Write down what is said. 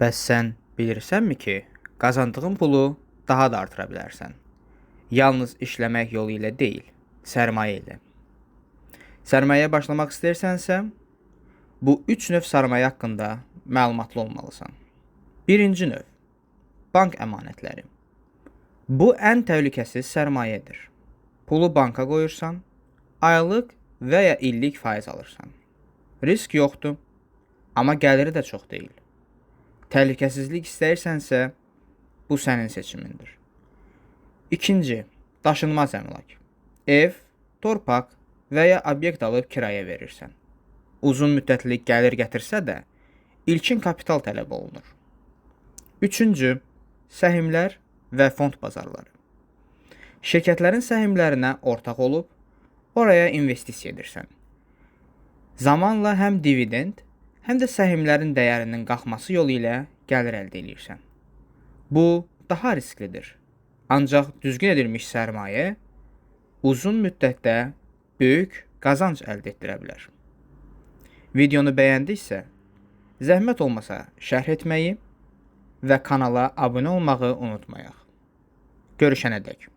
Bəs sən bilirsənmi ki, qazandığın pulu daha da artıra bilərsən? Yalnız işləmək yolu ilə deyil, sərmayə ilə. Sərmayəyə başlamaq istəyirsənsə, bu üç növ sərmayə haqqında məlumatlı olmalısan. Birinci növ: bank əmanətləri. Bu ən təhlükəsiz sərmayədir. Pulu banka qoyursan, aylıq və ya illik faiz alırsan. Risk yoxdur, amma gəliri də çox deyil. Təhlükəsizlik istəyirsənsə, bu sənin seçimindir. İkinci, daşınmaz əmlak. Ev, torpaq və ya obyekt alıb kirayə verirsən. Uzun müddətli gəlir gətirsə də, ilkin kapital tələb olunur. Üçüncü, səhmlər və fond bazarları. Şirkətlərin səhmlərinə ortaq olub, oraya investisiya edirsən. Zamanla həm dividend, həm də səhmlərin dəyərinin qalxması yolu ilə gəlir əldə eləyirsən. Bu daha risklidir. Ancaq düzgün edilmiş sərmayə uzun müddətdə böyük qazanc əldə etdirə bilər. Videonu bəyəndiksə, zəhmət olmasa şərh etməyi və kanala abunə olmağı unutmayaq. Görüşənədək.